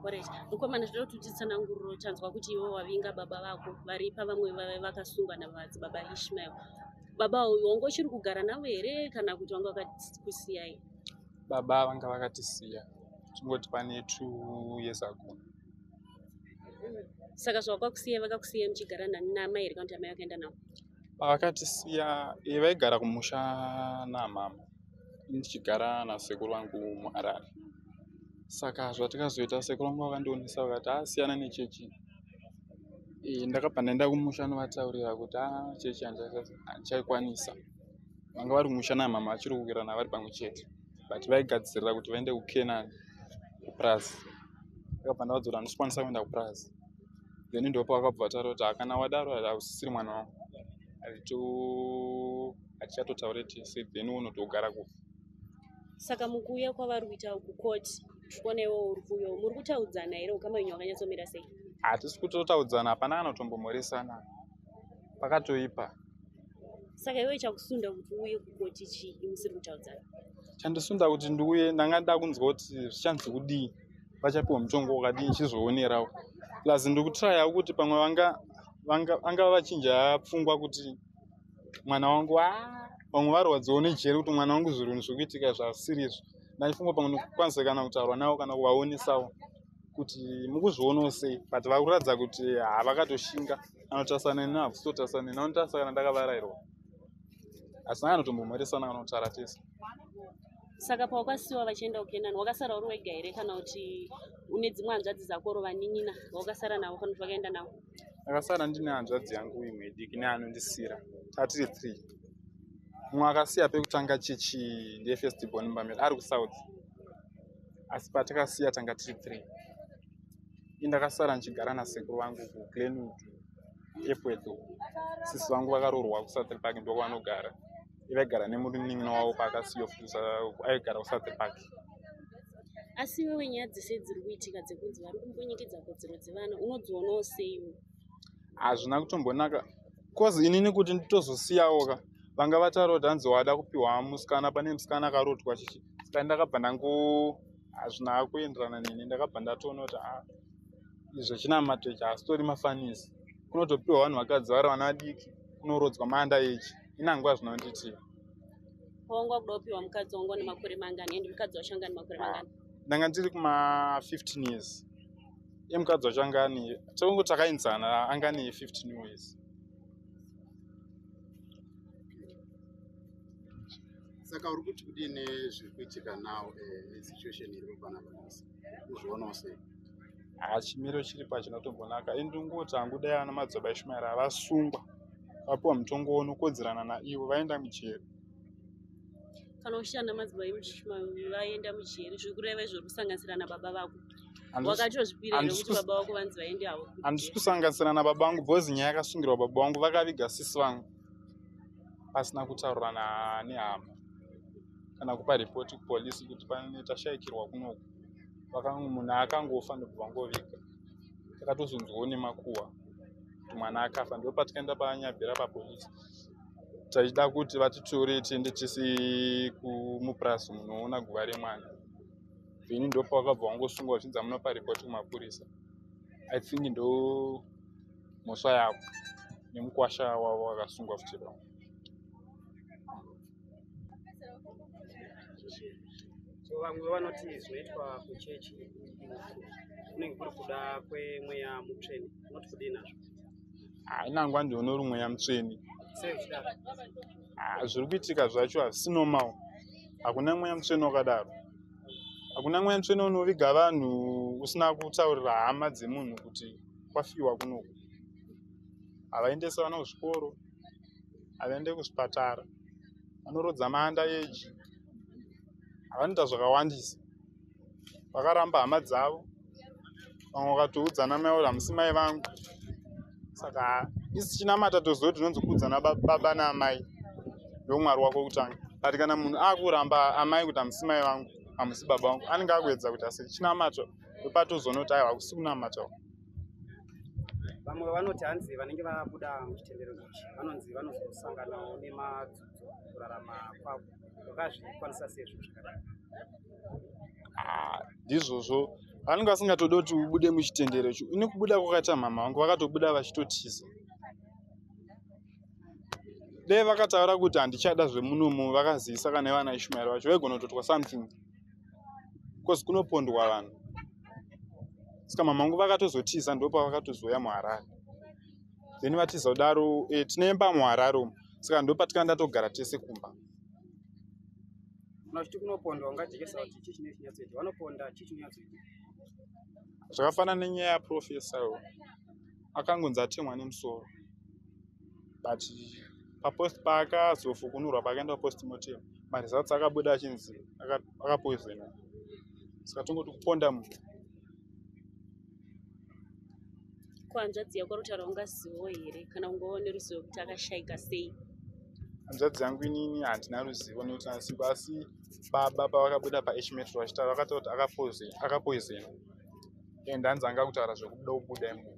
Alright. Mukomana tinoda kuti utitsananguriro tanzwa kuti iwe wavinga baba vako vari pavamwe vave vakasungwa nababa Ishmael. Baba uyu wanga uchiri kugara navo here kana kuti wanga vakakusiyai? Baba vanga vakatisiya tingoti pane 2 years ago. Saka zvavakakusiya, vakakusiya muchigara nani, namai here kana kuti amai vakaenda navo? Pavakatisiya vaigara kumusha namama, ini ndichigara nasekuru vangu muHarare. Saka zvatikazoita, sekuru vangu vakandionesa vakati asiyana nechechi. Ndakabva ndaenda kumusha novataurira kuti a chechi handichaikwanisa. Vanga vari kumusha namama vachiri kuwirirana vari pamwe chete, but vaigadzirira kuti vaende kuCanaan kupurazi. Ndakabva ndavaudza kuti handisi kukwanisa kuenda kupurazi. Then ndopavakabva vataura kuti hakana wadaro hausisiri mwana wangu, hatichatotaure tese, then unotogara kupi. Saka mukuuya kwavari kuita kukoti, tikuona iwewo uri kuuyawo, muri kutaudzana here? Ukama hwenyu hwakanyatsomira sei? Hatisi kutotaudzana, hapana kanotombomhoresana, pakatoipa. Saka iwe chakusunda kuti uuye kukoti chii musiri kutaudzana? Chandisunda kuti ndiuye, ndanga nda kunzwa kuti zvichanzi kudii, vachapiwa mutongo wakadii, ndichizoonerawo. Plus ndikutrayawo kuti pamwe vanga vachinja pfungwa kuti mwana wangu a vamwe varwadziwo nejeri kuti mwana wangu zvinhu zviri kuitika zvasiri izvo. Ndaifunga pamwe ndikukwanisa kana kutaurwa navo kana kuvaonesawo kuti mukuzvionawo sei, but vari kuratidza kuti havakatoshinga. Anotarisana neni, hakusi kutotarisana neni, anotarisa kana ndakavarairwa, asina kanotombomhoresana kana kutaura tese. Saka pawakasiwa vachienda kuCanaan, wakasara uri wega here kana kuti une dzimwe hanzvadzi dzako ro vanin'ina vawakasara navo kana kuti vakaenda navo? Ndakasara ndine hanzvadzi yangu imwe diki neanondisira, tatiri three. Mumwe akasiya pekutanga chechi ndiye first born mbameri ari kuSouth, asi patakasiya tanga tiri three. Indakasara ndichigara nasekuru vangu kuGlenwood, Epworth. Sisi vangu vakaroorwa kuSouth Park, ndokwavanogara. Vaigara nemunin'ina wavo paakasiyiwa futi, aigara kuSouth Park. Asi iwewe nyaya dzese dziri kuitika dzekunzi vari kumbunyikidza kodzero dzevana unodzionawo seiwo? Hazvina kutombonaka, cause inini kuti nditozosiyawo ka, vanga vataura kuti hanzi wada kupiwa musikana, pane musikana akarotwa chichi. Saka ndakabva ndango hazvina kuenderana neni. Ndakabva ndatoona kuti a izvo chinamato ichi hasitori mafanisi, kunotopiwa vanhu vakadzi vari vana vadiki, kunorodzwa maanda echi inangwa zvinonditi. Pawanga wakuda kupiwa mukadzi wanga une makore mangani, ende mukadzi wacho anga ane makore mangani? Ndanga ndiri kuma 15 years. Iye mukadzi wacho anga ane, tongo takaenzana, anga ane 15 years. Saka uri kuti kudii nezviri kuitika now, nesituation iripo panapa nhasi? Uzvionawo sei? Ha, chimiro chiripo hachinotombonaka. Indingoti hangu dai ana madzibaba Ishumaeri avasungwa, vapiwa mutongo unokodzerana naivo, vaenda mujeri. Kana uchiti ana madzibaba Ishmael vaenda mujeri, zviri kureva izvo uri kusanganisira nababa vako? Wakatozvipira here kuti baba vako vanzi vaende havo? Handisi kusanganisira nababa vangu, because nyaya yakasungirwa baba vangu, vakaviga sisi vangu pasina kutaurirana nehama kana kupa ripoti kupolisi kuti pane tashayikirwa kunoku. Munhu akangofa ndobva vangoviga. Takatozonzwawo nemakuhwa kuti mwana akafa, ndo patikaenda paNyabhera papolisi tachida kuti vatitore tiende tese kumupurazi munoona guva remwana. Then ndopavakabva vangosungwa vachinzi hamunopa ripoti kumapurisa. I think ndo mhosva yavo nemukwasha wavo vakasungwa futi pamwe. So vamwe vanoti zvinoitwa kuchechi uku kunenge kuri kuda kwemweya mutsvene. Unoti kudii nazvo? Hainangwa ndionori mweya mutsvene. Sei uchidaro? Ah, zviri kuitika zvacho hazvisi normal. Hakuna mweya mutsvene wakadaro. Hakuna mweya mutsvene unoviga vanhu usina kutaurira hama dzemunhu kuti kwafiwa kunoku. Havaendesi vana kuzvikoro, havaende kuzvipatara, vanorodza maanda eji, havanoita zvakawandisa. Vakaramba hama dzavo, vamwe vakatoudzana mai kuti hamusi mai vangu. Saka isi chinamata toziva kuti tinonzi kuudzana baba naamai ndomwari wako kutanga, but kana munhu akuramba amai kuti hamusi mai vangu, hamusi baba vangu, anenge akuedza kuti asi chinamato, ndopatozoona kuti aiwa, hakusi kunamata uku. Vamwe vanoti hanzi vanenge vabuda muchitendero ichi vanonzi vanozosanganawo nemadzudzo kurarama kwavo. Wakazvikwanisa sei zvinhu zvakadai? Ah, ndizvozvo. Vanenge vasingatodi kuti ubude muchitendero icho. Ini kubuda kwakaita mama vangu vakatobuda vachitotiza. Dai vakataura kuti handichada zvemunomu vakazivisa kana vana Ishmael vacho vaigona kutotwa something because kunopondwa vanhu. Saka mama vangu vakatozotiza ndopavakatozouya muHarare. Then vatiza kudaro tine imba muHarare umu, saka ndopatikanga togara tese kumba. Kana uchiti kunopondwa, ungajekesa kuti chii chinenge chinyatsoita? Vanoponda chii chinonyatsoita? Zvakafanana nenyaya yaprofesa uyo akangonzi atemwa nemusoro, but papost paakazofukunurwa, paakaenda kupostmortem, maresults akabuda achinzi akapoisonwa. Saka tongoti kuponda munhu. Kuhanzvadzi yako rutaura ungazivawo here kana ungawo neruzivo kuti akashayika sei? Hanzvadzi yangu inini handina ruzivo nekuti asipo, asi baba pavakabuda paH Metro vachitaura, vakataura kuti akapoisonwa and hanzi anga kutaura zvekubuda kubuda imomo.